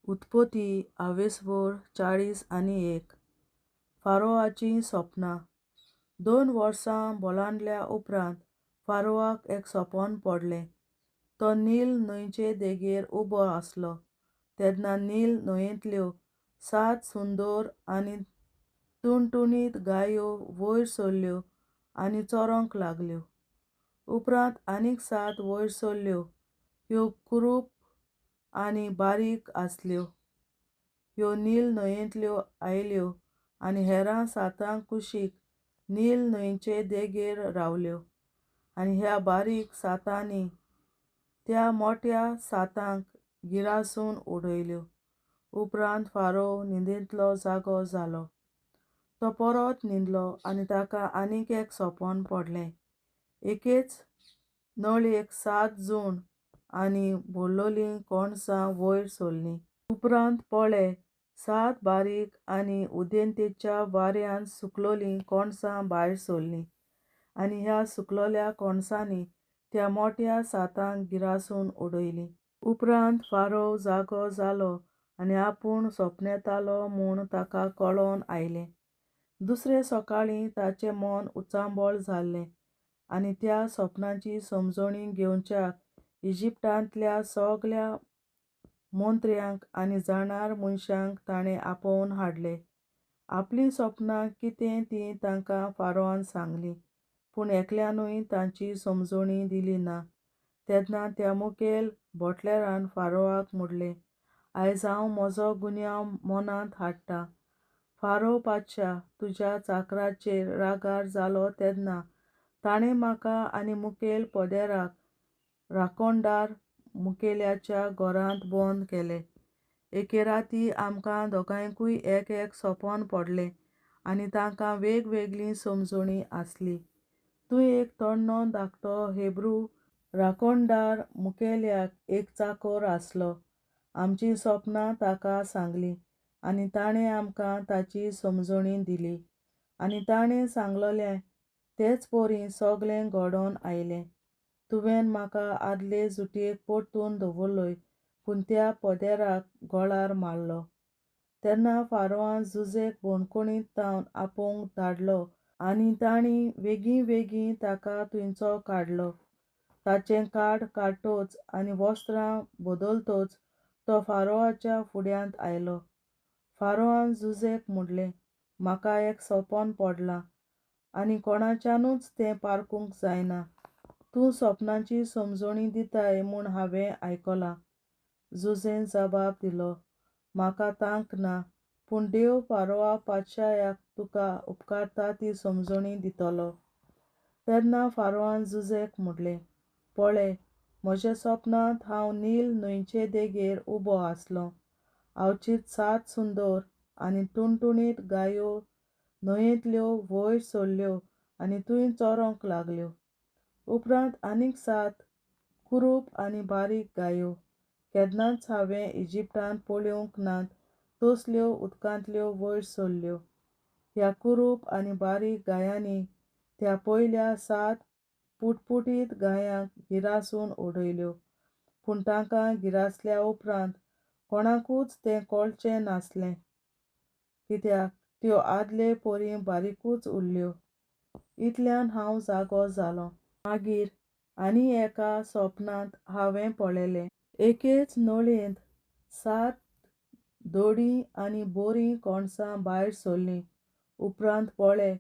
उत्पत्ती आवेसवळ 41. फारोआचीं सपनां. 2 वर्सां बोलांडल्या उपरांत फारोआक एक सपन पडलें. तो नील न्हंयचे देगेर उबो आसलो. तेन्ना नील न्हंयेंतल्यो 7 सुंदर आनी टुणटुणीत गायो वयर सरल्यो आनी चरोंक लागल्यो. उपरांत आनीक 7 वयर सरल्यो. ह्यो कुरूप आनी बारीक आसल्यो. ह्यो नील न्हंयेंतल्यो आयल्यो आनी हेरां 7 कुशीक नील न्हंयचे देगेर रावल्यो. आनी ह्या बारीक 7 त्या मोट्या 7 गिरासून उडयल्यो. उपरांत फारो न्हिदेंतलो जागो जालो. तो परत न्हिदलो आनी ताका आनीक एक सपन पडलें. एकेच नळयेक 7 जूण आनी भरलोलीं कणसां वयर सरलीं. उपरांत पळे, 7 बारीक आनी उदेंतेच्या वाऱ्यान सुकलोलीं कणसां भायर सरलीं. आनी ह्या सुकलोल्या कणसांनी त्या मोट्या 7 गिरासून उडयलीं. उपरांत फारो जागो जालो आनी आपूण सपनेतालो म्हूण ताका कळोन आयलें. दुसरे सकाळीं ताचें मन उचांबळ जाल्लें आनी त्या सपनाची समजणी घेवच्याक इजिप्तांतल्या सगळ्या मंत्र्यांक आनी जाणार मनशांक ताणें आपोवन हाडले. आपलीं सपनां कितें तीं तांकां फारोआन सांगलीं, पूण एकल्यानूय तांची समजणी दिली ना. तेन्ना त्या मुखेल बोटलेरान फारोआक म्हणलें, आयज हांव म्हजो गुन्यांव मनांत हाडटा. फारो पातशा तुज्या चाकराचेर रागार जालो तेन्ना ताणें म्हाका आनी मुखेल पदेराक राखणदार मुखेल्याच्या घरांत बंद केले. एके राती आमकां दोगांयकूय एक एक सपन पडलें आनी तांकां वेगवेगळी समजणी आसली. तूं एक तरणो धाकटो हेब्रू राखणदार मुखेल्याक एक चाकर आसलो. आमचीं सपनां ताका सांगलीं आनी ताणें आमकां ताची समजणी दिली. आनी ताणें सांगलोलें तेच परी सगळें घडोवन आयलें. तुवें म्हाका आदले जुटयेक परतून दवरलोय, पूण त्या पदेराक गोळार मारलो. तेन्ना फारोआन जुजेक बंदखणींत तावन आपोवंक धाडलो आनी तांणी वेगीं वेगीं ताका थंयचो काडलो. ताचें काड काडटच आनी वस्त्रां बदलतच तो फारोआच्या फुड्यांत आयलो. फारोआन जुजेक म्हणलें, म्हाका एक सपन पडलां आनी कोणाच्यानूच तें पारखूंक जायना. तूं सपनाची समजणी दिताय म्हूण हांवें आयकलां. जुजेन जबाब दिलो, म्हाका तांक ना, पूण देव फारोआ पातशायाक तुका उपकारता ती समजणी दितलो. तेन्ना फारोआन जुजेक म्हणलें, पळे, म्हज्या सपनांत हांव नील न्हंयचे देगेर उबो आसलों. आवचीत 7 सुंदर आनी टुणटुणीत गायो न्हंयेंतल्यो वयर सरल्यो आनी थंय चरोंक लागल्यो. उपरांत आनीक 7 कुरूप आनी बारीक गायो, केन्नाच हांवें इजिप्तांत पळोवंक नात तसल्यो उदकांतल्यो वयर सरल्यो. ह्या कुरूप आनी बारीक गायांनी त्या पयल्या 7 पुटपुटीत गायांक गिरासून उडयल्यो. पूण तांकां गिरासल्या उपरांत कोणाकूच तें कळचें नासलें, कित्याक त्यो आदले परी बारीकूच उरल्यो. इतल्यान हांव जागो जालों. मागीर आनी एका सपनांत हांवें पळयलें. एकेच नळयेंत 7 दोडीं आनी बोरीं कणसां भायर सरलीं. उपरांत पळे,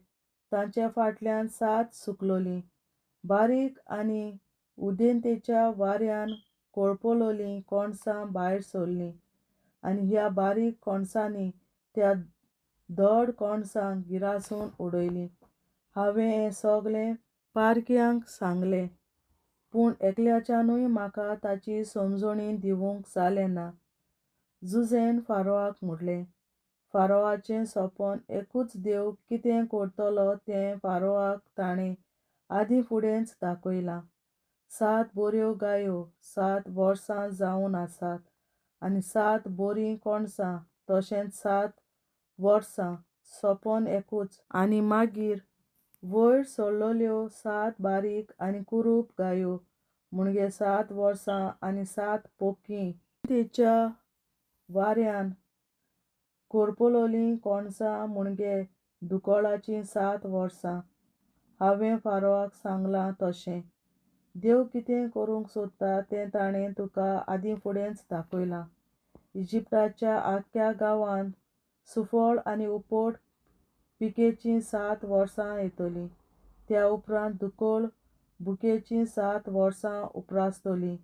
तांचे फाटल्यान 7 सुकलोलीं, बारीक आनी उदेंतेच्या वाऱ्यान कोळपलोलीं कणसां भायर सरलीं. आनी ह्या बारीक कणसांनी त्या धड कणसांक गिरासून उडयलीं. हांवें हें सगळें पारख्यांक सांगलें, पूण एकल्याच्यानूय म्हाका ताची समजणी दिवंक जालें ना. जुजेन फारोआक म्हणलें, फारोआचें सपन एकूच देव कितें करतलो तें फारोआक ताणें आदीं फुडेंच दाखयलां. 7 बऱ्यो गायो 7 वर्सां जावन आसात आनी 7 बोरीं कणसां तशेंच 7 वर्सां, सपन एकूच. आनी मागीर वयर सरलोल्यो 7 बारीक आनी कुरूप गायो म्हणजे 7 वर्सां आनी 7 पोकीं. तेच्या वाऱ्यान करपलोलीं कोणसां म्हणजे दुकळाचीं 7 वर्सां. हांवें फारोआक सांगलां तशें. देव कितें करूंक सोदता तें ताणें तुका आदीं फुडेंच दाखयलां. इजिप्ताच्या आख्ख्या गांवांत सुफळ आनी उपट पिकेचीं 7 वर्सां येतलीं. त्या उपरांत दुकळ भुकेचीं 7 वर्सां उपरासतलीं.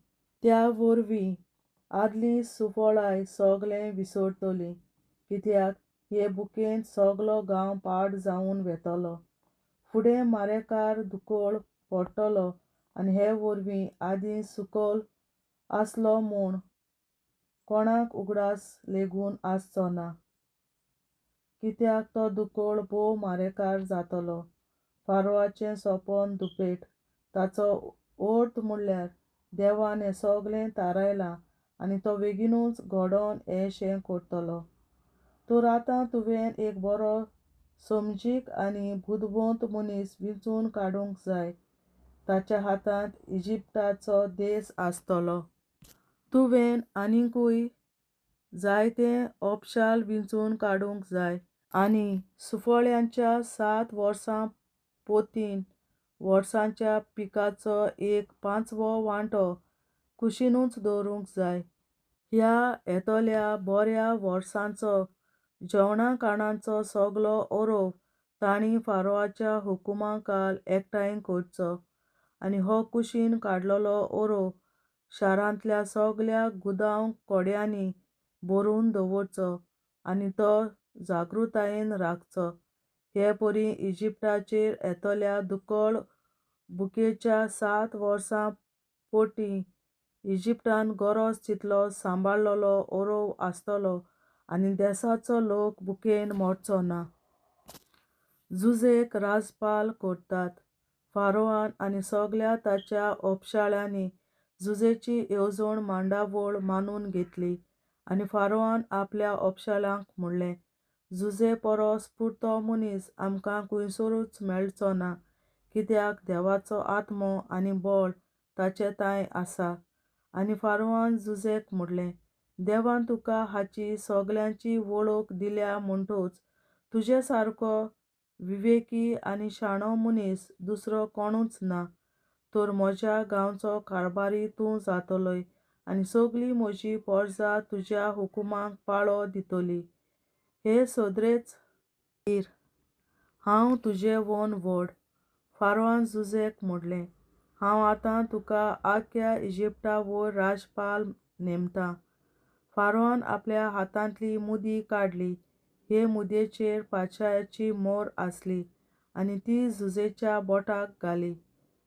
त्या वरवीं आदली सुफळाय सगळें विसरतली, कित्याक हे भुकेन सगलो गांव पाड जावन वेतलो. फुडें मारेकार दुकळ पडटलो आनी हे वरवीं आदीं सुकल आसलो म्हूण कोणाक उगडास लेगून आसचो ना, कित्याक तो दुकळ भोव मारेकार जातलो. फारोआचें सपन दुपेट. ताचो अर्थ म्हणल्यार देवान हें सगळें थारायलां आनी तो बेगीनूच घडोवन येशें करतलो. तर आतां तुवें एक बरो समजीक आनी बुदवंत मनीस विंचून काडूंक जाय. ताच्या हातांत इजिप्ताचो देश आसतलो. तुवें आनिकूय जायते अपशाल विंचून काडूंक जाय आनी सुफळ्यांच्या 7 वर्सां पोतीन वर्सांच्या पिकाचो एक 5वो वांटो कुशिनूच दवरूंक जाय. ह्या येतल्या बऱ्या वर्सांचो जेवणा खाणाचो सगलो ओरोव तांणी फारोआच्या हुकुमाखाल एकठांय करचो आनी हो कुशीन काडलेलो ओरोव शारांतल्या सगल्या गुदांव कोड्यांनी भरून दवरचो आनी तो जागृतायेन राखचो. हे परी इजिप्ताचेर येतल्या दुकळ भुकेच्या 7 वर्सां पोटी इजिप्तान गरज तितलो सांबाळलेलो ओरोव आसतलो आनी देसाचो लोक भुकेन मरचो ना. जुझेक राजपाल करतात. फारोआन आनी सगल्या ताच्या अपशाळ्यांनी जुझेची येवजण मांडावळ मानून घेतली आनी फारोआन आपल्या अपशाळ्यांक म्हणलें, जुझे परस पुरतो मनीस आमकां खंयसरूच मेळचो ना, कित्याक देवाचो आत्मो आनी बळ ताचे तांय आसा. आनी फारोआन जुझेक म्हणलें, देवान तुका हाची सगल्यांची वळख दिल्या म्हणटूच तुजे सारको विवेकी आनी शाणो मनीस दुसरो कोणूच ना. तर म्हज्या गांवचो कारभारी तूं जातलोय आनी सगली म्हजी पोरजा तुज्या हुकुमाक पाळो दितली. हे सदरेच खातीर हांव तुजे वन व्हड. फारोआन जुझेक म्हणलें, हांव आतां तुका आख्ख्या इजिप्ता वयर राजपाल नेमतां. फारोआन आपल्या हातांतली मुदी काडली. हे मुदयेचेर पातशायाची मोर आसली आनी ती जुझेच्या बोटाक घाली.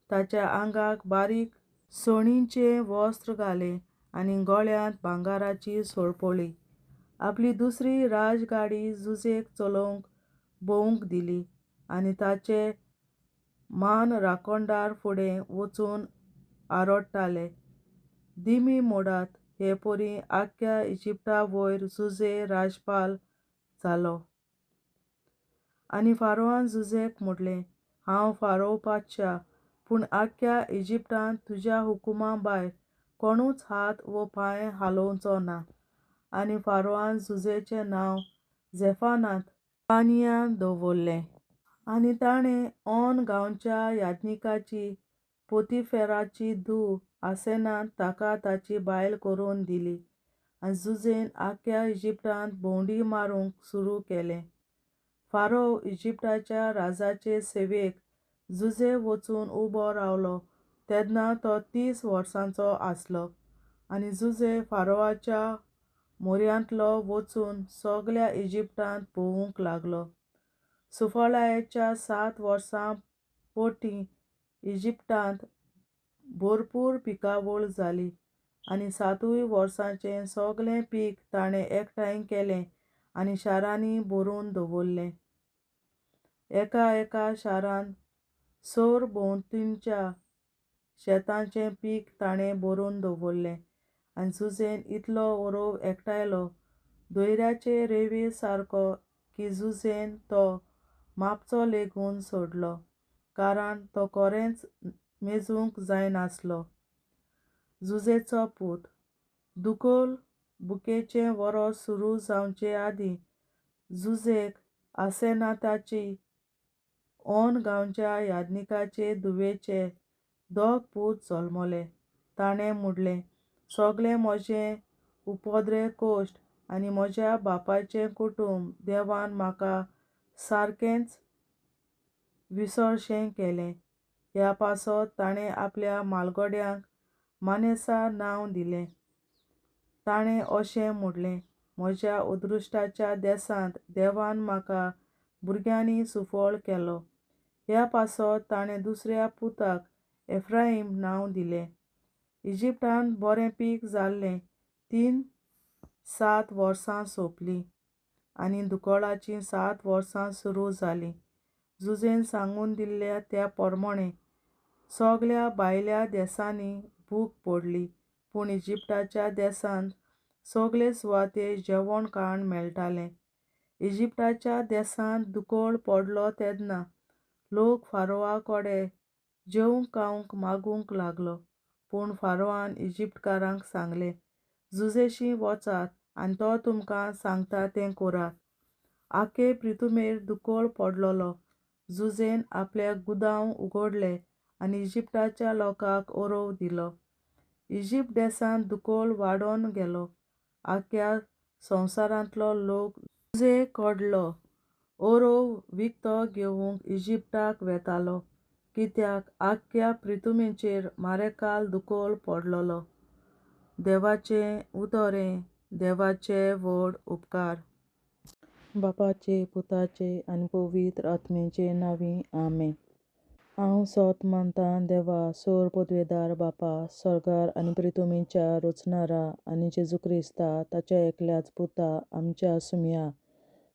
ताच्या आंगाक बारीक सोणीचें वस्त्र घालें आनी गळ्यांत भांगराची सरपळी. आपली दुसरी राजगाडी जुझेक चलोवंक भोंवूंक दिली आनी ताचे मान राखणदार फुडें वचून आरडटाले, दिमी मोडात. हे परी आख्ख्या इजिप्ता वयर जुझे राजपाल जालो. आनी फारोआन जुझेक म्हणलें, हांव फारो पातशा, पूण आख्ख्या इजिप्तांत तुज्या हुकुमा भायर कोणूच हात वो पांय हालोवचो ना. आनी फारोआन जुझेचें नांव झेफानाथ पानिया दवरलें. आनी ताणें ऑन गांवच्या याज्ञिकाची पोतिफेराची धूव आसेनात ताका ताची बायल करून दिली. आनी जुझेन आख्ख्या इजिप्तांत भोंवडी मारूंक सुरू केलें. फारो इजिप्ताच्या राजाचे सेवेक जुझे वचून उबो रावलो तेन्ना तो 30 वर्सांचो आसलो. आनी जुझे फारोआच्या मोर्यांतलो वचून सगल्या इजिप्तांत भोंवूंक लागलो. सुफळायेच्या 7 वर्सां पोटी इजिप्तांत भरपूर पिकावळ जाली आनी 7 वर्सांचें सगलें पीक ताणें एकठांय केलें आनी शारांनी भरून दवरलें. एका एका शारांत सरभोंवतणच्या शेतांचें पीक ताणें भरून दवरलें. आनी जुझेन इतलो ओरोव एकठांयलो दोयऱ्याचे रेंवे सारको की जुझेन तो मापचो लेगून सोडलो, कारण तो खरेंच मेजूंक जायनासलो. जुझेचो पूत. दुकळ भुकेचें वरोस सुरू जावचे आदीं जुजेक आसेनाताची ओन गांवच्या याज्ञिकाचे धुवेचे दोग पूत जल्मले. ताणें म्हणलें, सगळें म्हजें उपद्रे कश्ट आनी म्हज्या बापायचें कुटुंब देवान म्हाका सारकेंच विसरशें केलें. ह्या पासत ताणें आपल्या म्हालगड्याक मानेसा नांव दिलें. ताणें अशें म्हणलें, म्हज्या अदृश्टाच्या देसांत देवान म्हाका भुरग्यांनी सुफळ केलो. ह्या पासत ताणें दुसऱ्या पुताक एफ्राहीम नांव दिलें. इजिप्तांत बरें पीक जाल्लें. 3 7 वर्सां सोंपलीं आनी दुकळाचीं 7 वर्सां सुरू जालीं. जुजेन सांगून दिल्ल्या त्या पोरमोणें सगळ्या भायल्या देसांनी भूक पडली, पूण इजिप्ताच्या देसांत सगळे सुवातेर जेवण खाण मेळटालें. इजिप्ताच्या देसांत दुकळ पडलो तेन्ना लोक फारोआ कडेन जेवंक खावंक मागूंक लागलो. पूण फारोआन इजिप्तकारांक सांगलें, जुजेशी वचात आनी तो तुमकां सांगता तें करात. आखे प्रितुमेर दुकळ पडलोलो. जुजेन आपले गुदांव उगडले आनी इजिप्ताच्या लोकांक ओरोव दिलो. इजिप्त देसांत दुकळ वाडोन गेलो. आख्या संवसारांतलो लोक जुजे कडलो ओरोव विकतो घेवंक इजिप्ताक वेतालो, कित्याक आख्या प्रितुमेचेर मारेकाल दुकळ पडलोलो. देवाचें उतरें. देवाचे व्हड उपकार. बापाचे, पुताचे आनी पवित्र आत्म्याचे नांवी, आमेन. हांव सोत मानतां देवा, सोर पदवेदार बापा, सर्गार आनी प्रितुमेच्या रचणारा आनी जेजू क्रिस्ता ताच्या एकल्याच पुता आमच्या सुमया,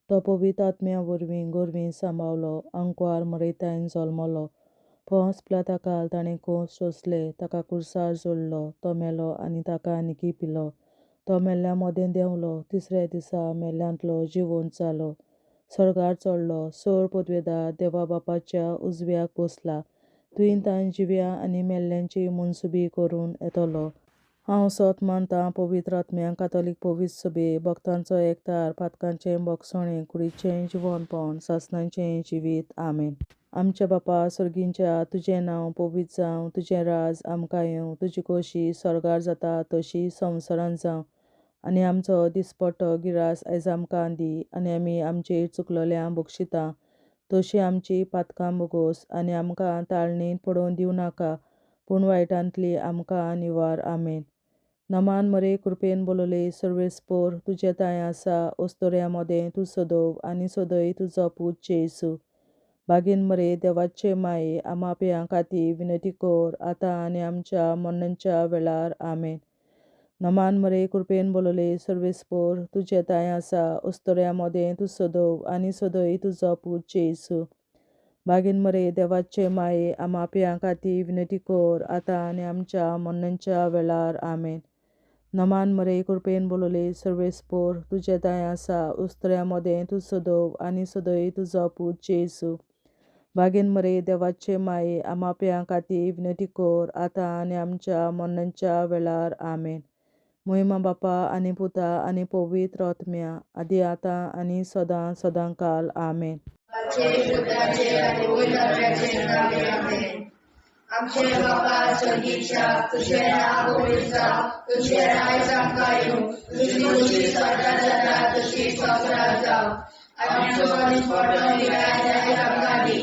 तो पवित्र आत्म्या वरवीं गोरवीं सांबावलो, आंकवार मरयतायन जल्मलो, पोंस प्लाताकाल ताणें कोस सोंसले, ताका कुर्सार जोडलो, तो मेलो आनी ताका निकी पिलो, तो मेल्ल्या मदें देंवलो, तिसऱ्या दिसा मेल्ल्यांतलो जिवंत जालो, सर्गार चडलो, सोर पदवेदार देवा बापाच्या उजव्याक बसला, तुवें तान जिव्या आनी मेल्ल्यांची मनसुबी करून येतलो. हांव सोत मानतां पवित्र आत्म्या, कातोलीक पवित्र सभे, भक्तांचो एकतार, पातकांचें भोगसणें, कुडीचें जिवनपण, सासणाचें जिवीत. आमेन. आमच्या बापा सर्गींच्या, तुजें नांव पवित्र जावं, तुजें राज आमकां येवं, तुजी खोशी सर्गार जाता तशी संवसारांत जावं. आनी आमचो दिसपट्टो गिरास आयज आमकां दी, आनी आमी आमचेर चुकलोल्यांक बक्षिता तशी आमची पातकां भोगोस, आनी आमकां ताळणींत पडोवन दिवं नाका, पूण वायटांतली आमकां निवार. आमेन. नमान मरे, कृपेन बोलले, सर्वेस्पोर तुजें तांय आसा, ओस्तोऱ्या मदें तूं सदोव आनी सदय तुजो पूत जेजू. बागीन मरे, देवाचे माये, आमाप्यां खातीर विनंती कर, आतां आनी आमच्या मरणाच्या वेळार. आमेन. नमान मरे, कृपेन बोलले, सर्वेस्पोर तुजें तांय आसा, ओस्तोऱ्या मदें तूं सदोव आनी सदय तुजो पूत जेजू. बागीन मरे, देवाचे माये, आमाप्यां खातीर विनंती कर, आतां आनी आमच्या मरणाच्या वेळार. आमेन. नमान मरे, कृपेन बोलले, सर्वेस्पोर तुजें तांय आसा, उस्त्र्या मदें तूं सदोव आनी सदय तुजो पूत जेजू. बागीन मरे, देवाचे माये, आमाप्यां खातीर विनंती कर, आतां आनी आमच्या मरणाच्या वेळार. आमेन. मोहिमा बापा आनी पुता आनी पवित्र आत्म्या, आदी आतां आनी सदां सदांकाल. आमेन. आमचे बापा सर्गीच्या, तुजें नांव पवित्र जावं, तुजें राज आमकां येवं, तुजी खोशी स्वर्गात जाता तशी संवसारांत जावं. आमचो दिसपट्टो गिरास आयज आमकां दी,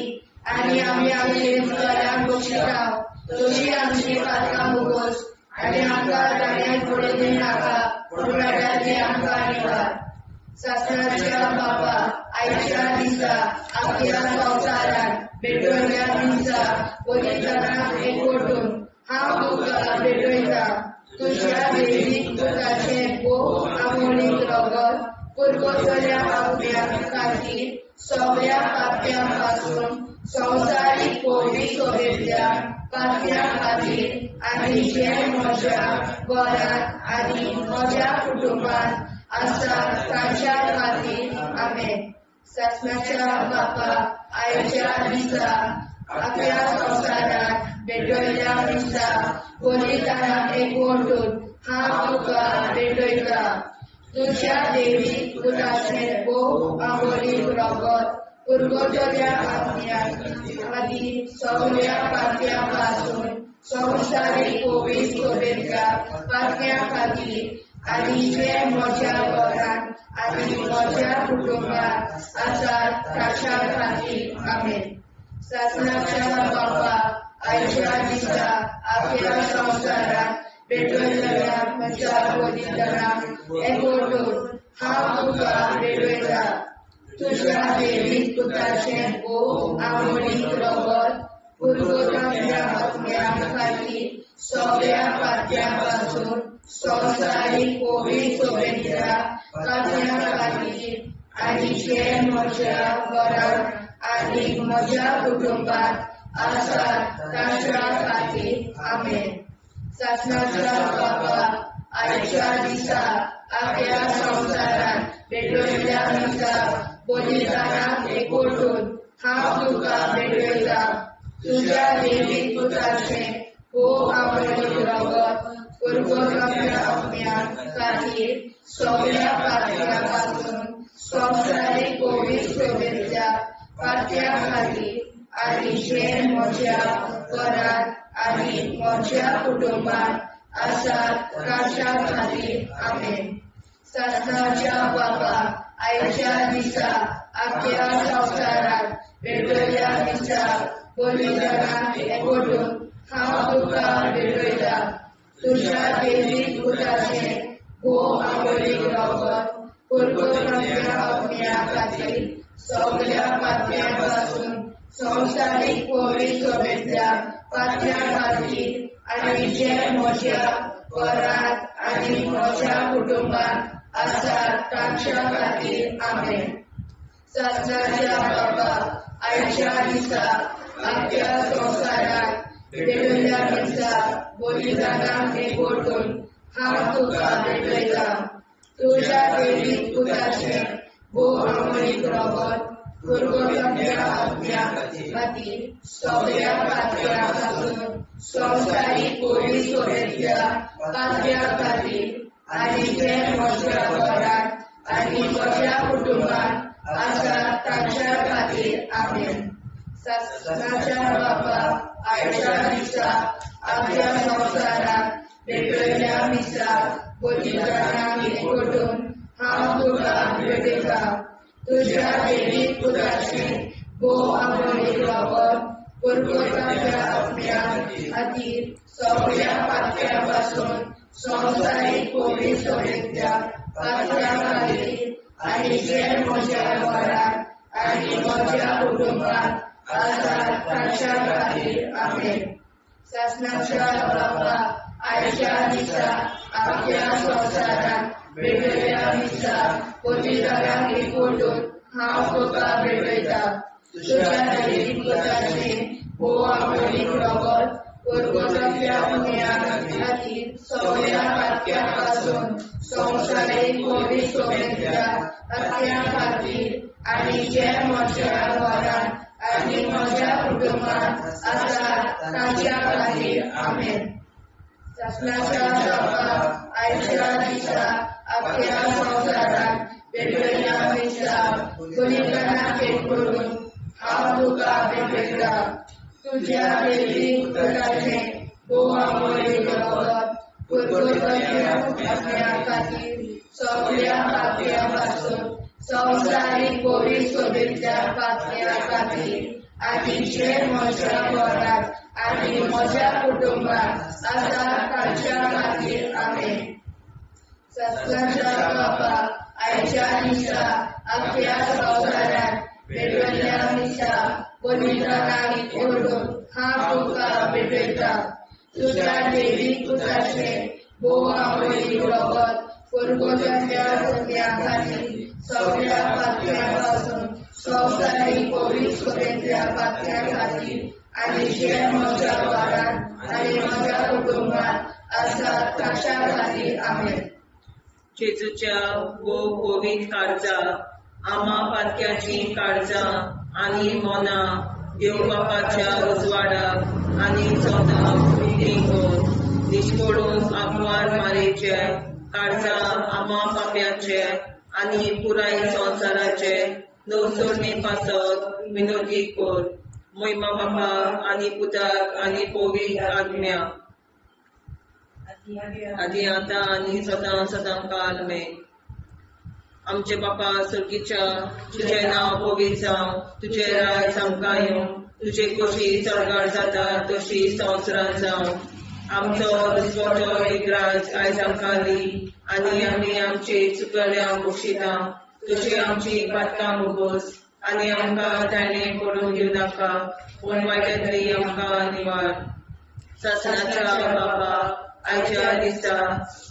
आनी आमी आमचे चुकल्यांक बक्षिता तशी आमची पातकां भोगोस, आनी आमकां ताणें पडून दिवं नाका, पूण वायटांतली आमकां निवार. सासणाच्या बापा, आयच्या दिसा आख्या संवसारांत भेटयल्या दिसा बलिदानाक एकवटून हांव तुका भेटयतां तुज्या देवीक पुताचें भोव आमोलीक रगत पुरवतल्या आपल्या खातीर सगळ्या पाप्यां पासून संवसारीक पयली सभेंतल्या पाप्यां खातीर आनी जे म्हज्या घरांत आनी म्हज्या कुटुंबांत आसा तांच्या खातीर. आमेन. सासणाच्या बापा, आयच्या दिसा आख्या संवसारांत भेटयल्या दिसा बलिदानाक एकवटून हांव तुका भेटयतां तुज्या देवी पुताचें भोव आवडीक रगत पुर्गोटल्या आत्म्याक आदी सगळ्या पात्या पासून संवसारीक कोवीड सोबेच्या पात्या खातीर आनी जे म्हज्या घरांत आनी म्हज्या कुटुंबात आसात ताच्या खातीर. आमेन. सासणाच्या बापा, आयच्या दिसा आपल्या संवसारात पेटयलेल्या म्हज्या बलिदानाक एकवटून हांव तुका भेटयता. तुज्या देवीक पुताचें भोव आवडीक रगत पुर्गोटांतल्या आत्म्या खातीर सगळ्या पात्या पासून संवसारीक कोवीड सोबेच्या पात्या खातीर आनी जे म्हज्या घरांत आनी म्हज्या कुटुंबात आसात ताच्या खातीर. आमेन. सासणाच्या बापा, आयच्या दिसा आपल्या संवसारात पेटयल्ल्या दिसा बलिदानाक एकवटून हांव तुका भेटयता. तुज्या देवीक पुताचें भोव आवडीक रगत पुर्गोटांतल्या आत्म्या खातीर सगळ्या पात्या पासून संवसारीक कोवीड सोबेच्या पात्या खातीर आनी जे म्हज्या घरांत आनी म्हज्या कुटुंबात आसात ताच्या खातीर. आमेन. सासणाच्या बापा, आयच्या दिसा आपल्या संवसारात पेटयल्ल्या दिसा बलिदानाक एकवटून हांव तुका भेटयता. तुज्या देवीक पुताचें भोव आवडीक रगत पुर्गोटांतल्या आत्म्या खातीर सगळ्या पात्या पासून संवसारीक कोवीड सोबेच्या पात्या खातीर आनी जे म्हज्या घरांत आनी म्हज्या कुटुंबात आसात तांच्या खातीर. आमेन. सासणाच्या बापा, आयच्या दिसा आपल्या संवसारात पेटयल्ल्या दिसा बलिदानाक एकवटून हांव तुका भेटयता. तुज्या देवीक पुताचें भोव आवडीक रगत पुर्गोटांतल्या आत्म्या खातीर सगळ्या पात्या पासून संवसारीक कोवीड सोबेच्या पात्या खातीर आनी जे म्हज्या घरांत आनी म्हज्या कुटुंबात आसात तांच्या खातीर. आमेन. सासणाच्या बापा, आयच्या दिसा आपल्या संवसारात पेटयल्ल्या मिसा बलिदानाक एकवटून हांव तुका भेटयता. तुज्या देवीक पुताचें भोव आवडीक रगत पुर्गोटांतल्या आत्म्या खातीर सगळ्या पात्या पासून संवसारीक कोवीड सोबेच्या पात्या खातीर आनी जे म्हज्या घरांत आनी म्हज्या कुटुंबात आसात ताच्या खातीर. आमेन. सासणाच्या बापा, आयच्या दिसा आपल्या संवसारात पेटयल्ल्या दिसा बलिदानाक एकवटून हांव तुका भेटयता. तुज्या देवीक पुताचें भोव आवडीक रगत पुर्गोटांतल्या आत्म्या खातीर सगळ्या पात्या पासून संवसारीक कोवीड सोबेच्या पात्या खातीर आनी जे म्हज्या घरांत आनी म्हज्या कुटुंबात आसात तांच्या खातीर. आमेन. सासणाच्या बापा, आयच्या दिसा आपल्या संवसारात पेटयल्ल्या दिसा बलिदानाक एकवटून हांव तुका भेटयता. तुज्या देवीक पुताचें भोव आवडीक रगत पुर्गोटांतल्या आत्म्या खातीर सगळ्या पात्या पासून संवसारीक कोवीड सोबेच्या पात्या खातीर आनी जे म्हज्या घरांत आनी म्हज्या कुटुंबात आसात तांच्या खातीर. आमेन. सासणाच्या बापा, आयच्या दिसा आपल्या संवसारात पेटयल्ल्या दिसा बलिदानाक एकवटून हांव तुका भेटयता. तुज्या देवीक पुताचें भोव आवडीक रगत पुर्गोटांतल्या आत्म्या खातीर सगळ्या पात्या पासून संवसारीक कोवीड सोबेच्या पात्या खातीर आनी जे म्हज्या घरांत आनी म्हज्या कुटुंबात आसात ताच्या खातीर. आमेन. जेजूच्या भोव कोवीड काळजा, आमा पातक्याचीं काळजां आनी मनां देव बापाच्या उजवाडाक आनी स्वताक उक्तीं कर. निश्कोडून आंकवार मारेचे काळजा आमा पाप्याचे आनी पुराय संवसाराचे नवसरणे पासत विनोदी कर. मोहिमा बापा आनी पुताक आनी पवित्र आत्म्या आदी आतां आनी सदां सदां काल मे. आमचे बापा सुर्गीच्या, तुजें नांव पवित्र जावं, तुजें राज आमकां येवं, तुजे कशी स्वर्गार जाता तशी संवसारांत जावं. आमचो दिसवटो एक राज आयज आमकां दी आनी आमी आमचे चुकल्या बक्षिता तशी आमची पातकां मुगोस आनी आमकां ताणें पडून घेवं नाका, पूण वायटांतली आमकां निवार. सासणाच्या बापा, आयच्या दिसा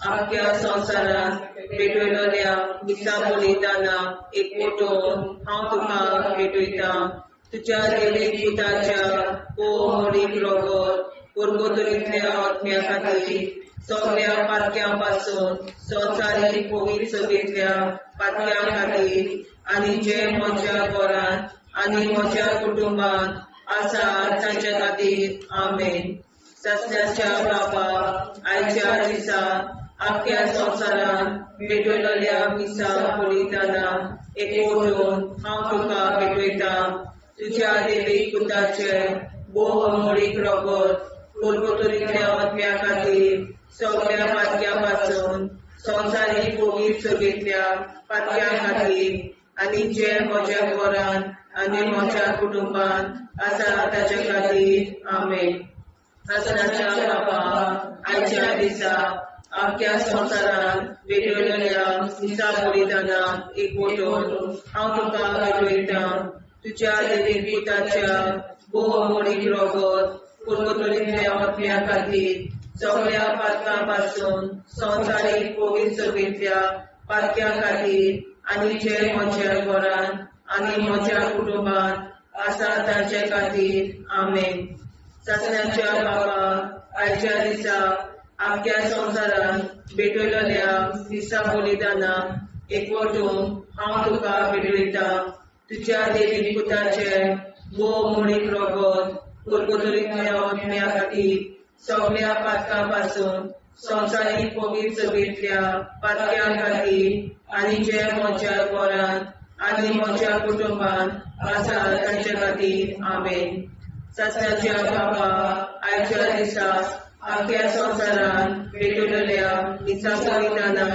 आख्या संवसारांत भेटयलेल्या मिसा बलिदाना एक मोटो हांव तुका भेटयतां. तुज्या देवीक पुताच्या मोडीक रगत पुर्गोतरींतल्या आत्म्या खातीर सगळ्या पातक्यां पासून संवसारीक पवित्र सभेंतल्या पातक्यां खातीर आनी जे म्हज्या घरांत आनी म्हज्या कुटुंबांत आसा तांच्या खातीर. आमेन. सासणाच्या बापा, आयच्या दिसा आख्या संवसारांत भेटयलेल्या मिसा बलिदाना एकवटून हांव तुका भेटयतां. तुज्या देवीक पुताचे भोव अमोळीक रगत पुर्गोतरींतल्या आत्म्या खातीर सगळ्या पातक्यां पासून संवसारीक पवित्र सभेंतल्या पातक्यां खातीर आनी जे म्हज्या घरांत आनी म्हज्या कुटुंबांत आसा ताच्या खातीर. आमेन. सासणाच्या बापा, आयच्या दिसा आख्या संवसारांत भेटयलेल्या मिसा बलिदाना एकवटून हांव तुका भेटयतां. तुज्या देवीक पुताच्या भोव अमोळीक रगत पुर्गोतरींतल्या आत्म्या खातीर सगळ्या पातकां पासून संवसारीक पवित्र सभेंतल्या पातक्यां खातीर आनी जे म्हज्या घरांत आनी म्हज्या कुटुंबांत आसा तांचे खातीर. आमेन. सासणाच्या बापा, आयच्या दिसा आख्या संवसारांत भेटयलेल्या मिसा बलिदाना एकवटून हांव तुका भेटयतां. तुज्या देवी पुताचे भोव मोडीक रगत पुर्गोतरींतल्या आत्म्या खातीर सगळ्या पातकां पासून संवसारीक पवित्र सभेंतल्या पातक्यां खातीर आनी जे म्हज्या घरांत आनी म्हज्या कुटुंबांत आसा तांच्या खातीर. आमेन. सासणाच्या बापा, आयच्या दिसा आख्या संवसारांत भेटयलेल्या मिसा बलिदाना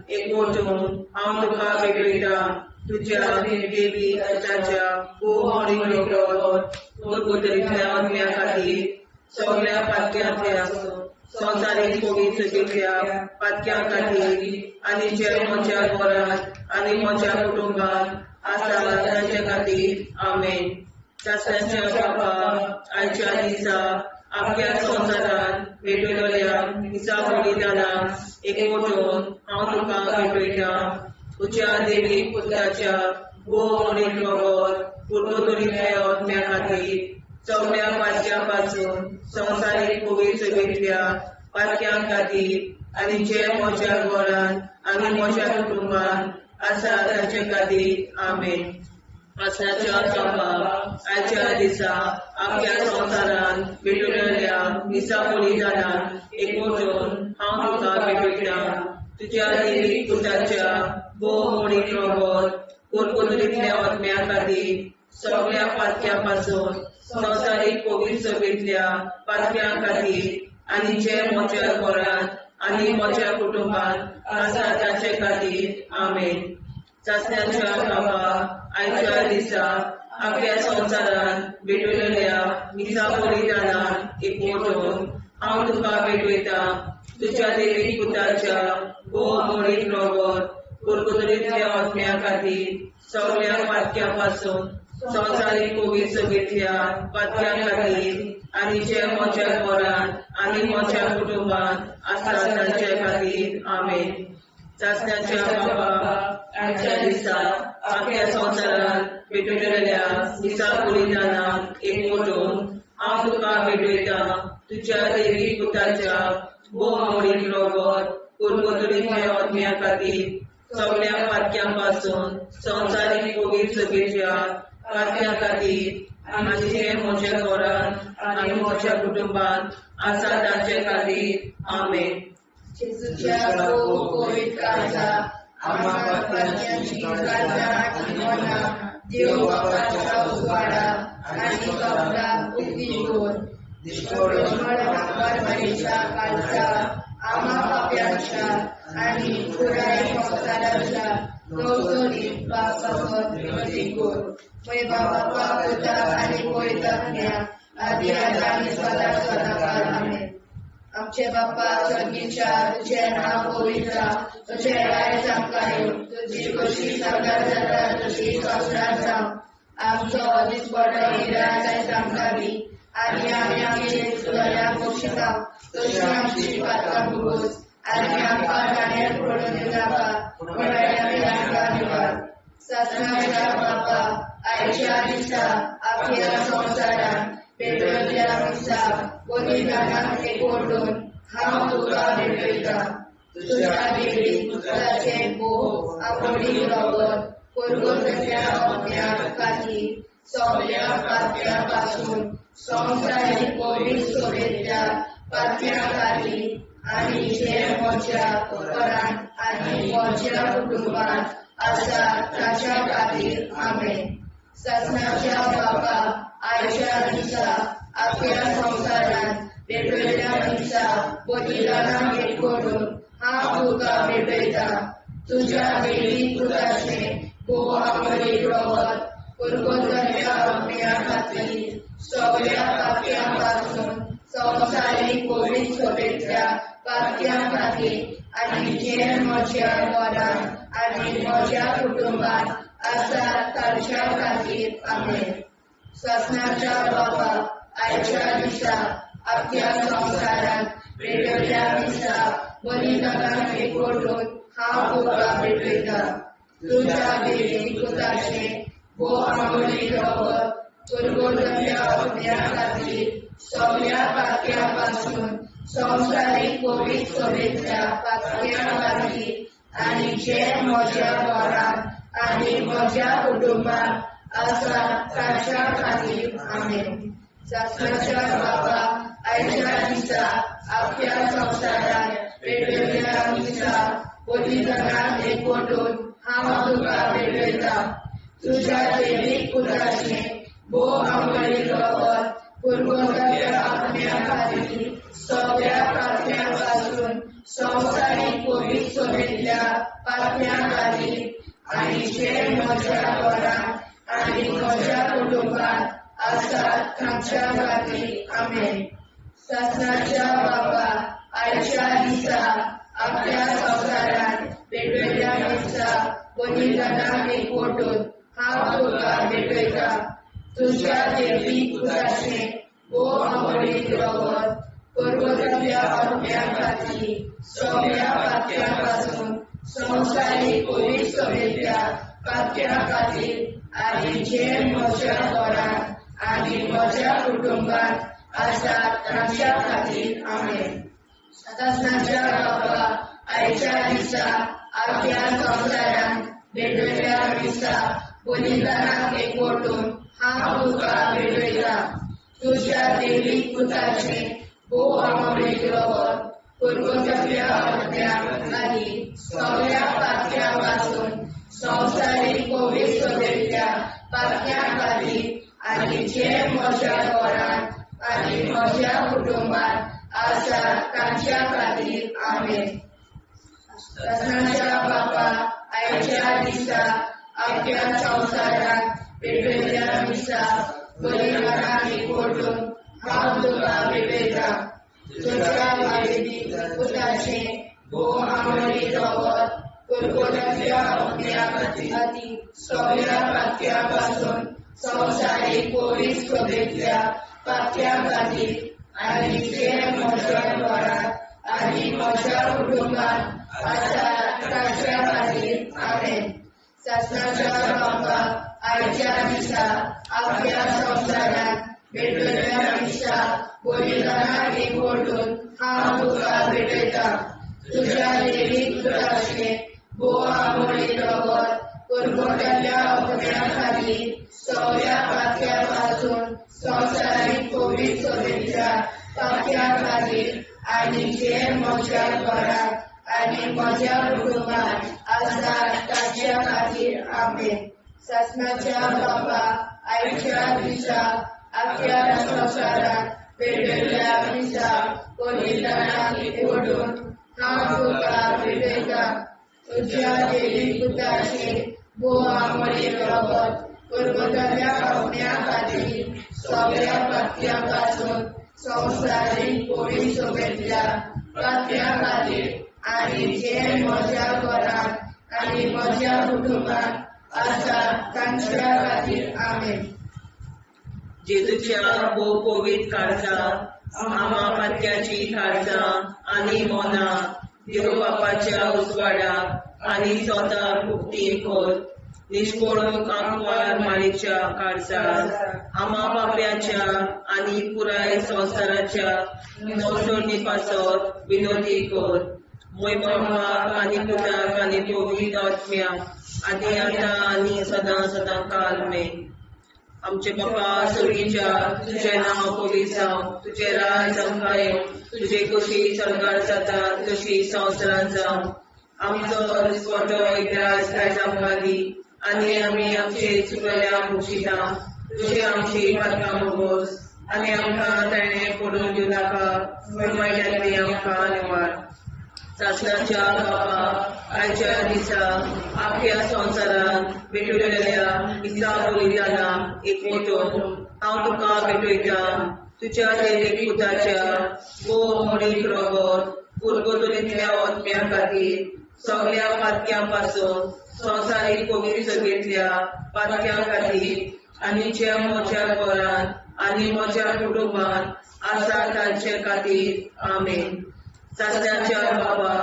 एकवटून हांव तुका भेटयतां. तुज्या देवी पुताच्या भोव मोडीक रगत पुर्गोतरींतल्या आत्म्या खातीर सगळ्या पातक्यांतल्या संवसारीक पवित्र सभेंतल्या पातक्यां खातीर आनी जे म्हज्या घरांत आनी म्हज्या कुटुंबांत आसा तांच्या खातीर. आमेन. सासणाच्या बापा, आयच्या दिसा आख्या संवसारांत भेटयलेल्या मिसा बलिदाना एकवटून हांव तुका भेटयतां. तुज्या देवी पुताच्या भोव मोडीक रगत पुर्गोतरींतल्या आत्म्या खातीर सगळ्या पातक्यां पासून संवसारीक पवित्र सभेंतल्या पातक्यां खातीर आनी जे म्हज्या घरांत आनी म्हज्या कुटुंबांत आसा तांचे खातीर. आमेन. सासणाच्या बापा, आयच्या दिसा आख्या संवसारांत भेटयलेल्या मिसा बलिदाना एकवटून हांव तुका भेटयतां. तुज्या देवी पुताच्या भोव मोडीक रगत पुर्गोतरींतल्या आत्म्या खातीर सगळ्या पातक्यां पासून संवसारीक पवित्र सभेंतल्या पातक्यां खातीर आनी जे म्हज्या घरांत आनी म्हज्या कुटुंबांत आसा तांचे खातीर. आमेन. सासणाच्या बापा, आयच्या दिसा आख्या संवसारांत भेटयलेल्या मिसा बलिदाना एकवटून हांव तुका भेटयतां. तुज्या देवी पुताच्या भोव मोडीक रगत पुर्गोतरींतल्या आत्म्या खातीर सगळ्या पातक्यां पासून संवसारीक पवित्र सभेंतल्या पातक्यां खातीर आनी जे म्हज्या घरांत आनी म्हज्या कुटुंबांत आसा तांचे खातीर. आमेन. सासणाच्या बापा, आयच्या दिसा आख्या संवसारांत भेटयलेल्या मिसा बलिदाना एकवटून हांव तुका भेटयतां. तुज्या देवी पुताच्या भोव मोडीक रगत पुर्गोतरींतल्या आत्म्या खातीर सगळ्या पातक्यां पासून संवसारीक पवित्र सभेच्या पातक्यां खातीर आनी जे म्हज्या घरांत आनी म्हज्या कुटुंबांत आसा तांचे खातीर. आमेन. जेजूच्या भोव पवित्र काळजा, आम्हा पाप्यांची काळजां आनी मनां देव बापाच्या उजवाडा आनी सपनां उक्ती कर. निर्मळ मरमरेच्या काळजा, आम्हा पाप्यांच्या आनी पुराय संवसाराच्या नवसोनी पासत विनोदी कर. म्हज्या बापा, पुता आनी पवित्र आत्म्या, आदी आनी सदा सदाकाळ. आमेन. आमचे बाप्पा स्वर्गीच्या, तुझें नांव पवित्र जावं, तुजें राज आमकां येवं, तुजी खोशी स्वर्गार जाता तशी संवसारांत जावं. आमचो दिसपडो गिराज आयज आमकां दी, आनी आमी आमचे चुकल्यांक बक्षिता तशी आमची पात्रां भोगोस, आनी आमकां जाण्यार पडून दिनाका, पूण आमकां निवार. सासणाच्या बापा, आयच्या दिसा आख्या संवसारांत पेटवल्ल्या दिसा बलिदानाक एकवटून हांव तुका भेटयतां. तुज्या देवी पुताचें भोव आवडीक रगत पुर्वजाच्या अज्ञा खातीर सगल्या पाप्यां पासून संवसारीक पवित्र सोबेंतल्या पाप्यां खातीर आनी जे म्हज्या घरांत आनी म्हज्या कुटुंबांत आसा ताच्या खातीर. आमेन. सासणाच्या बापा, आयच्या दिसा आख्या संवसारांत पेटवल्ल्या दिसा बलिदानाक एकवटून हांव तुका भेटयतां. तुज्या देवी पुताचें भोव आवडीक रगत पुर्वजाच्या अज्ञा खातीर सगल्या पाप्यां पासून संवसारीक पवित्र सोबेंतल्या पाप्यां खातीर आनी जे म्हज्या घरांत आनी म्हज्या कुटुंबांत आसा तांच्या खातीर. आमेन. सासणाच्या बापा, आयच्या दिसा आख्या संवसारांत पेटवल्ल्या दिसा बलिदानाक एकवटून हांव तुका भेटयतां. तुज्या देवी पुताचें भोव आवडीक रगत पुर्वजाच्या अज्ञा खातीर सगल्या पाप्यां पासून संवसारीक पवित्र सोबेंतल्या पाप्यां खातीर आनी जे म्हज्या घरांत आनी म्हज्या कुटुंबांत आसा ताच्या खातीर. आमेन. सासणाच्या बापा, आयच्या दिसा आख्या संवसारांत पेटवल्ल्या दिसा बलिदानाक एकवटून हांव तुका भेटयतां. तुज्या देवीक पुताचें भोव आवडीक रगत पुर्वजाच्या आज्ञा खातीर सगल्या पाप्यां पासून संवसारीक पवित्र सोबेंतल्या पाप्यां खातीर आनी जे म्हज्या घरांत आनी म्हज्या कुटुंबांत आसा तांच्या खातीर. आमेन. सासणाच्या बापा, आयच्या दिसा आख्या संवसारांत पेटवल्ल्या दिसा बलिदानाक एकवटून हांव तुका भेटयतां. तुज्या देवी पुताचें भोव आवडीक रगत पुर्वजाच्या अज्ञा खातीर सगल्या पाप्यां पासून संवसारीक पवित्र सोबेंतल्या पाप्यां खातीर आनी जे म्हज्या घरांत आनी म्हज्या कुटुंबांत आसा तांच्या खातीर. आमेन. सासणाच्या बापा, आयच्या दिसा आख्या संवसारांत पेटवल्ल्या दिसा बलिदानाक एकवटून हांव तुका भेटयतां. तुज्या देवी पुताचें भोव आवडीक रगत पुर्वजाच्या अज्ञा खातीर सगल्या पाप्यां पासून संवसारीक पवित्र सोबेंतल्या पाप्यां खातीर आनी जे म्हज्या घरांत आनी म्हज्या कुटुंबांत आसा तांच्या खातीर. आमेन. सासणाच्या बापा, आयच्या दिसा आख्या संवसारांत पेटवल्ल्या दिसा बलिदानाक एकवटून हांव तुका भेटयतां. तुज्या देवी पुताचें भोव आवडीक रगत पुर्वजाच्या अज्ञा खातीर सगल्या पाप्यां पासून संवसारीक पवित्र सोबेंतल्या पाप्यां खातीर आनी जे म्हज्या घरांत आनी म्हज्या कुटुंबांत आसा तांच्या खातीर. आमेन. सासणाच्या बापा, आयच्या दिसा आख्या संवसारांत पेटवल्ल्या दिसा बलिदानाक एकवटून हांव तुका भेटयतां. तुज्या देवी पुताचें भोव आवडीक रगत पुर्वजाच्या अज्ञा खातीर सगल्या पाप्यां पासून संवसारीक पवित्र सोबेंतल्या पाप्यां खातीर आनी आनी जे म्हज्या घरांत आनी म्हज्या कुटुंबांत आसा ताच्या खातीर. आमेन. सासणाच्या बापा, आयच्या दिसा आख्या संवसारांत पेटयल्ल्या मिसा बलिदानाक एकवटून हांव तुका भेटयतां तुज्या देवी पुताचें भोव आमोणें रगत पुर्वजाल्या आत्म्या खातीर सगळ्या पातक्यां पासून संवसारीक पवित्र सभेंतल्या पातक्यां खातीर आनी जे म्हज्या घरांत आनी म्हज्या कुटुंबांत आसा तांच्या खातीर. आमेन. जेजूच्या भोव पवित्र काळजा, आमा पातक्याची काळजां आनी मनां देव बापाच्या उजवाडाक आनी स्वताक उक्ती कर. निश्कोळूंक आंकवार मारीच्या काळजार, आमा पाप्याच्या आनी पुराय संवसाराच्या नवसरणी पासत विनोदी कर. मोय बापाक आनी पुताक आनी पवित्र आत्म्याक आनी आतां आनी सदां सदां काल मेन. आमचे बापा स्वर्गीच्या, तुजें नांव पवित्र जावं, तुजें राज आमकां येवं, तुजे कशी स्वर्गार जाता तशी संवसारांत जावं. आमचो दिसपटो इतिहास आयज आमकां दी आनी आमी आमचे चुकल्या मुक्षिता तुजे आमची पातकां मोगोस आनी आमकां ताणें पडून दिवं नाका, पूण वायटांतली आमकां निवार. सासणाच्या बापा, आयच्या दिसा आख्या संवसारांत भेटवलेल्या मिसा बलिदानाक एकवटून हांव तुका भेटयतां तुज्या देवी पुताच्या भोव मोडीक रगत पुर्गतोलींतल्या आत्म्या खातीर सगळ्या पातक्यां पासून संवसारीक पवित्र सभेंतल्या पातक्यां खातीर आनी जे म्हज्या घरांत आनी म्हज्या कुटुंबांत आसा तांचे खातीर. आमेन. सासणाच्या बाबा,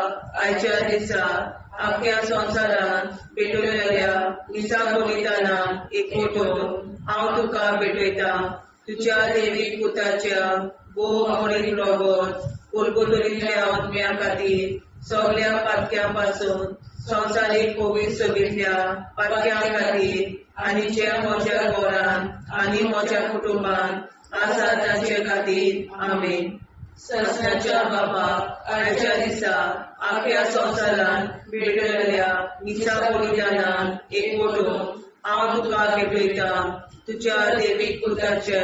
आयच्या दिसा आख्या संवसारांत पेटवलेल्या मिसा बलिदानाक एकवटून हांव तुका भेटयतां तुज्या देवी पुताच्या भोव मोडीक रगत पुर्गतोलींतल्या आत्म्या खातीर सगळ्या पातक्यां पासून संवसारीक पवित्र सभेंतल्या पातक्यां खातीर आनी जे म्हज्या घरांत आनी म्हज्या कुटुंबांत आसा तांचे खातीर. आमेन. सासणाच्या बाबा, आयच्या दिसा आख्या संवसारांत भेटवलेल्या मिसा बलिदानाक एकवटून हांव तुका भेटयतां तुज्या देवी पुताच्या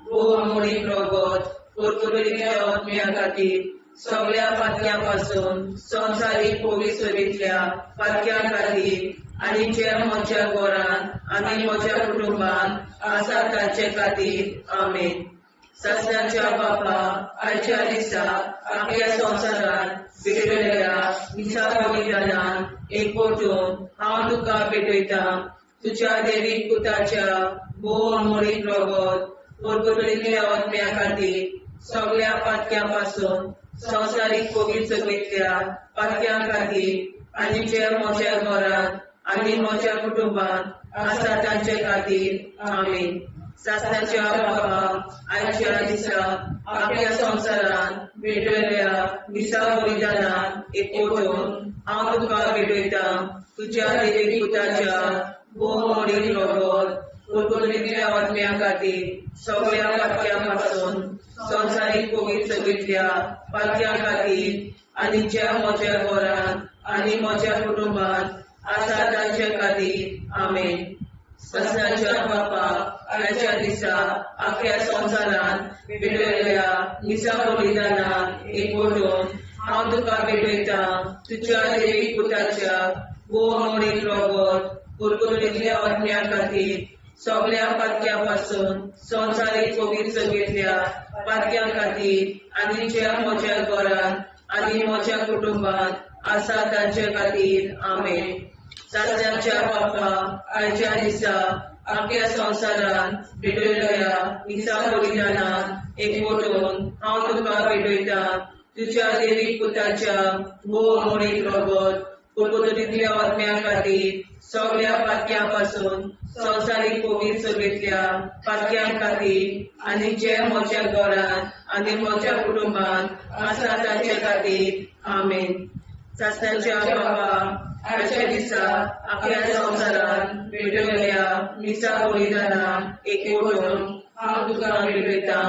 भोव मोडीक रगत पुर्तुगेलीच्या आत्म्या खातीर सगळ्या पातक्यां पासून संवसारीक पवित्र सभेंतल्या पातक्यां खातीर आनी जे म्हज्या घरांत आनी म्हज्या कुटुंबांत आसा तांचे खातीर. आमेन. सासणाच्या बापा, आयच्या दिसा आख्या संवसारांत भेटवलेल्या मिसा बलिदानाक एकवटून हांव तुका भेटयतां तुज्या देवी पुताच्या भोव मोडीक रगत पुर्तुगेलींतल्या आत्म्या खातीर सगळ्या पातक्यां पासून संवसारीक पवित्र सभेंतल्या पातक्यां खातीर आनी जे म्हज्या घरांत आनी म्हज्या कुटुंबांत आसा तांचे खातीर. आमेन. सासणाच्या बाबा, आयच्या दिसा आख्या संवसारांत भेटवलेल्या मिसा बलिदानाक एकवटून हांव तुका भेटयतां तुज्या देवी पुताच्या भोव मोडीक रगत पुर्तुगेलींतल्या आत्म्या खातीर सगळ्या पातक्यां पासून संवसारीक पवित्र सभेंतल्या पातक्यां खातीर आनी ज्या म्हज्या घरांत आनी म्हज्या कुटुंबांत आसा तांचे खातीर. आमेन. सासणाच्या बापा, आयच्या दिसा आख्या संवसारांत भेटवलेल्या मिसा बलिदानाक एकवटून हांव तुका भेटयतां तुज्या देवी पुताच्या भोव मोडीक रगत पुर्तुगेलींतल्या आत्म्या खातीर सगळ्या पातक्यां पासून संवसारीक पवित्र सभेंतल्या पातक्यां खातीर आनी ज्या म्हज्या घरांत आनी म्हज्या कुटुंबांत आसा तांचे खातीर. आमेन. सासणाच्या बापा, आयच्या दिसा आख्या संवसारांत भेटवलेल्या मिसा बलिदानाक एकवटून हांव तुका भेटयतां तुज्या देवी पुताच्या भोव मोडीक रगत पुर्तुगेलींतल्या आत्म्या खातीर सगळ्या पातक्यां पासून संवसारीक पवित्र सभेंतल्या पातक्यां खातीर आनी जे म्हज्या घरांत आनी म्हज्या कुटुंबांत आसा तांचे खातीर. आमेन. सासणाच्या बाबा, आयच्या दिसा आख्या संवसारांत भेटवलेल्या मिसा बलिदानाक एकवटून हांव तुका भेटयतां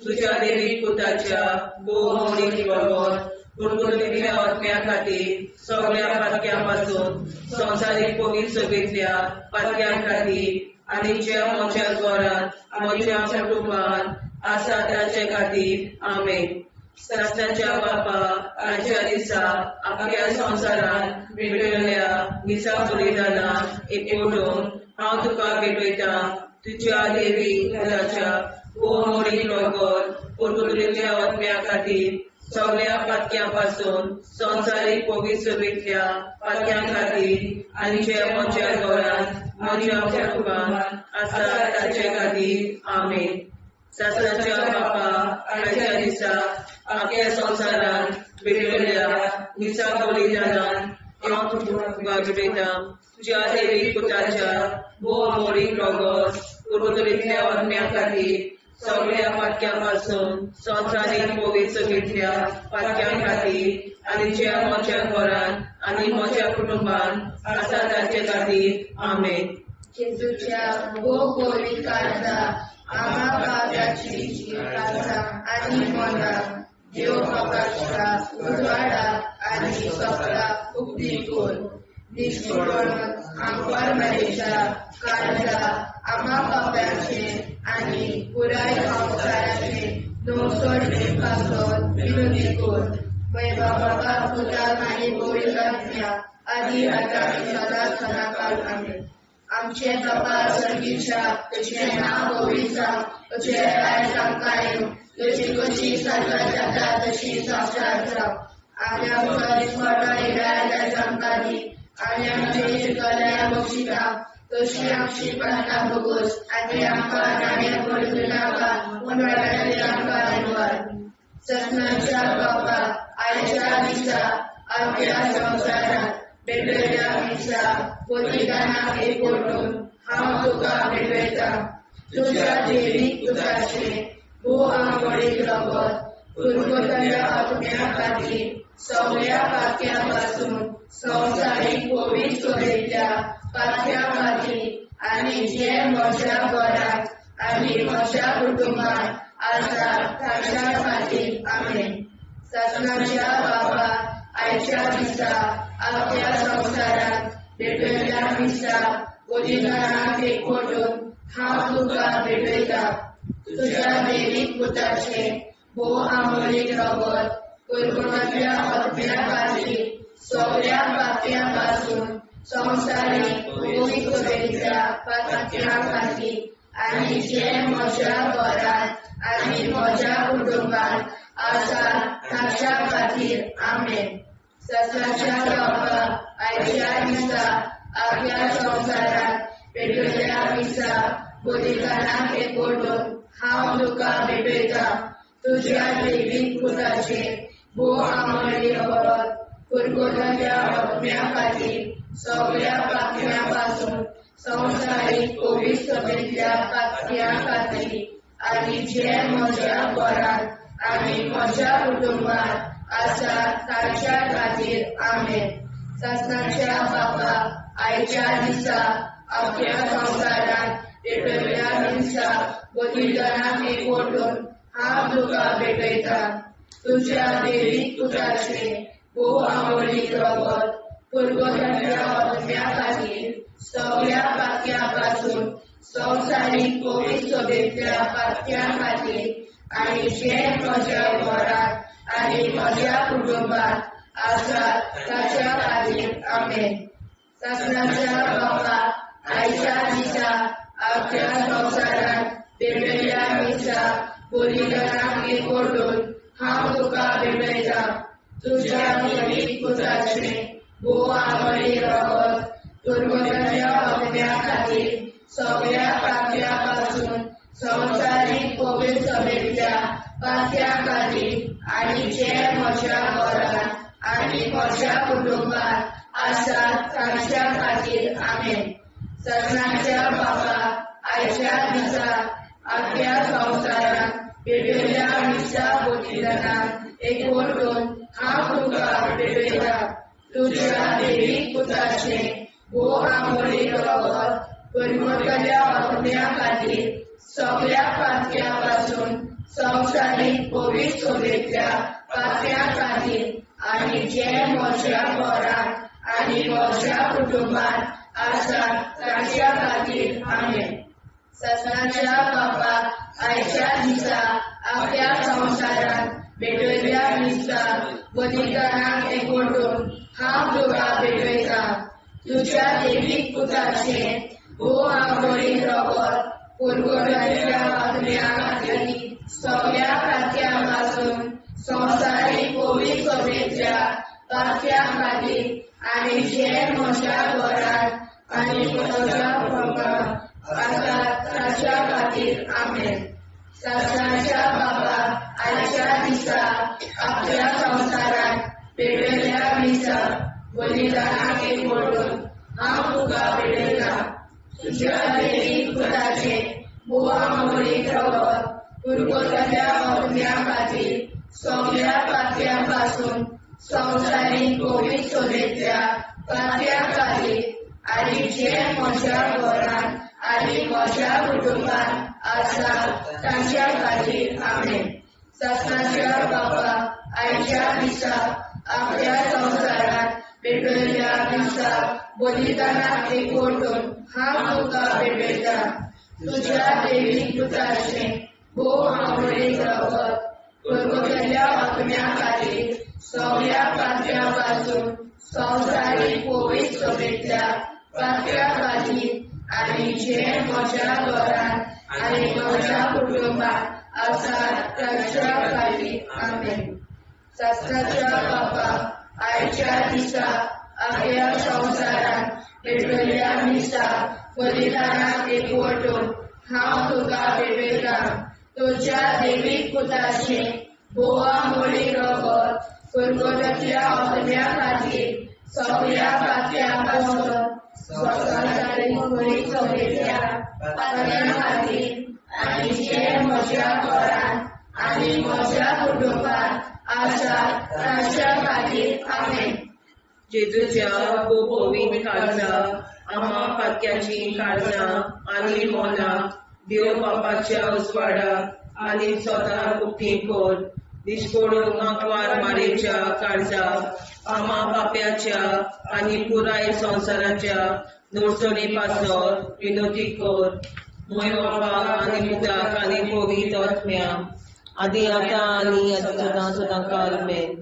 तुज्या देवी पुताच्या भोव बरोबर कुरकुरीतल्या आत्म्या खातीर सगळ्या पातक्यां पासून संवसारीक पवित्र सभेंतल्या पातक्यां खातीर आनी ज्या म्हज्या घरांत म्हज्या कुटुंबांत आसा ताचे खातीर. आमेन. सासणाच्या बापा, आयच्या दिसा आपल्या संवसारांत भेटयल्ल्या मिसा बलिदानाक एकवटून हांव तुका भेटयतां तुज्या देवी पुताच्या भोव रगत कुरकुरीतल्या आत्म्या खातीर सगळ्या पातक्यां पासून संवसारीक पवित्र सभेंतल्या पातक्यां खातीर आनी जे म्हज्या घरांत म्हज्या कुटुंबांत आसा ताचे खातीर. आमेन. सासणाच्या बापा, आयच्या दिसा आपल्या संवसारांत भेटयल्ल्या मिसा बलिदानान हांव तुका भेटयतां तुज्या देवी पुताच्या भोव मोडीक रगत कुरकुरीतल्या आत्म्या खातीर सगळ्या पातक्यां पासून संवसारीक पवित्र सभेंतल्या पातक्यां खातीर आनी ज्या म्हज्या घरांत आनी म्हज्या कुटुंबांत आसा ताचे खातीर. आमेन. जेजूच्या भोव गोरी काळजा आम्हा पाप्याची काळजा आनी मनां देव बापाच्या उजवाडा आनी सपना उक्ती कर. निश्कोडून आमकां मरेच्या काळजा आम्हा पाप्याचे आनी पुराय संवसाराचे नवसोडणे पासून विनंती कर. बाबा पुताक आनी पवित्र आत्म्या आदी आतां आनी सदां सदांकाळ. आमेन. आमचे बाबा स्वर्गीच्या, तुजें नांव पवित्र जावं, तुजें राज आमकां येवं, तुजी कशी स्वर्गात जाता तशी संवसारांत जावं. आनी आमकां दिसवडो येराय आयज आमकां दी, आनी आमचे चुकल्यार बक्षिता तशी आमची प्रार्थना भोगोस, आनी आमकां नाण्या पडूं नाका, पूण वायटांतल्यान आमकां निवार. सपनाच्या बाबा, आयच्या दिसा आपल्या संवसारांत भेटयल्ल्या मिसा बलिदानाक एकवटून हांव तुका भेटयतां तुज्या देवी पुताचें भोव आंवडीक रगत कुरकुरतल्या आत्म्या खातीर सगळ्या पातक्यां पासून संवसारीक पवित्र सभेंतल्या पातक्यां खातीर आनी जे म्हज्या घरांत आनी म्हज्या कुटुंबांत आसा ताच्या खातीर. आमेन. सासणाच्या बाबा, आयच्या दिसा आपल्या संवसारांत भेटयल्ल्या मिसा बलिदानाक एकवटून हांव तुका भेटयतां तुज्या देवीक पुताचें भोव आमोलीक रगत कुरकुरांतल्या आत्म्या खातीर सगळ्या पातक्यां पासून संवसारीक पवित्र सभेंतल्या पातक्यां खातीर आनी जे म्हज्या घरांत आनी म्हज्या कुटुंबांत आसा ताच्या खातीर. आमेन. सासणाच्या बाबा, आयच्या दिसा आपल्या संवसारांत भेटयल्ल्या मिसा बलिदानाक एकवटून हांव तुका भेटयतां तुज्या देवीक पुताचें भोव आमोली रगत कुरकुरांतल्या आत्म्या खातीर सगळ्या पातक्यां पासून संवसारीक पवित्र सभेंतल्या पातक्यां खातीर आनी जे म्हज्या घरांत आनी म्हज्या कुटुंबांत आसा ताच्या खातीर. आमेन. सासणाच्या बाबा, आयच्या दिसा आपल्या संवसारांत भेटयल्ल्या मिसा बलिदानाक एकवटून हांव तुका भेटयतां तुज्या देवीक पुताचें भोव आंवडीक रगत कुरकुरांतल्या आत्म्या खातीर सगळ्या पातक्यां पासून संवसारीक पवित्र सभेंतल्या पातक्यां खातीर आनी जे म्हज्या घरांत आनी म्हज्या कुटुंबांत आसा ताच्या खातीर. आमेन. सासणाच्या बाबा, आयच्या दिसा आपल्या संवसारांत भेटयल्ल्या मिसा बलिदानाक एकवटून हांव तुका भेटयतां तुज्या देवीक पुताचें भोव आंवडीक रगत कुरकुरांतल्या आत्म्या खातीर सगळ्या पातक्यां पासून संवसारीक पवित्र सभेंतल्या पातक्यां खातीर आनी जे म्हज्या घरांत आनी म्हज्या कुटुंबांत आसा ताच्या खातीर. आमेन. सासणाच्या बाबा, आयच्या दिसा आपल्या संवसारांत भेटयल्ल्या मिसा बलिदानाक एकवटून हांव तुका भेटयतां तुज्या देवीक पुताचें भोव आंवडीक रगत कुरकुरतल्या आत्म्या खातीर सगळ्या पातक्यां पासून संवसारीक पवित्र सभेंतल्या पातक्यां खातीर आनी जे म्हज्या घरांत आनी म्हज्या कुटुंबांत आसात तांच्या खातीर. आमेन. सासणाच्या बापा, आयच्या दिसा आपल्या संवसारांत भेटयल्ल्या मिसा बलिदानाक एकवटून हांव तुका भेटयतां. तुज्या देवीक पुताचें भोव आवडीन रगत पुरगुणाच्या आत्म्या खातीर सगळ्या पातक्यां पासून संवसारीक पवित्र सभेंतल्या पातक्यां खातीर आनी जे म्हज्या घरांत आनी म्हज्या कुटुंबांत आसात ताच्या खातीर. आमेन. सासणाच्या बापा, आयच्या दिसा आपल्या संवसारांत पेटयल्ल्या मिसा बलिदानाक एकवटून हांव तुका भेटयतां. तुज्या देवीक पुताचें भोव आवडीक रगत पुरगोताच्या आत्म्या खातीर सगळ्या पातक्यां पासून संवसारीक पवित्र सभेंतल्या पातक्यां खातीर आनी जे म्हज्या घरांत आनी म्हज्या कुटुंबांत आसा तांच्या खातीर. आमेन. सासणाच्या बापा, आयच्या दिसा आपल्या संवसारांत पेटयल्ल्या मिसा बलिदानाक एकवटून हांव तुका भेटयतां. तुज्या देवीक पुताचें भोव आवडीक रगत पुरगुणाच्या आत्म्या खातीर सगळ्या पातक्यां पासून संवसारीक पवित्र सभेंतल्या पातक्यां खातीर आनी जे म्हज्या घरांत आनी म्हज्या कुटुंबांत आसात तांच्या खातीर. आमेन. सासणाच्या बापा, आयच्या दिसा आपल्या संवसारांत पेटयल्ल्या मिसा बलिदानाक एकवटून हांव तुका भेटयतां. तुज्या देवीक पुताचें भोव आवडीक रगत पुरगुणाच्या आत्म्या खातीर सगळ्या पातक्यां पासून संवसारीक पवित्र सभेंतल्या पातक्यां खातीर आनी जे म्हज्या घरांत आनी म्हज्या कुटुंबांत आसात तांच्या खातीर. आमेन. जेजूच्या पवित्र काळजा, आमा पातक्याचीं काळजां आनी मनां देव बापाच्या उजवाडा आनी स्वता उक्ती कर. दिश्कोडून आंकवार मारेच्या काळजा, आमा पाप्याच्या आनी पुराय संवसाराच्या नोडसणी पासत विनोती कर. मोय बापा आनी पुताक आनी पवित्र आत्म्या, आदी आतां आनी सदां सदां काल. आमेन.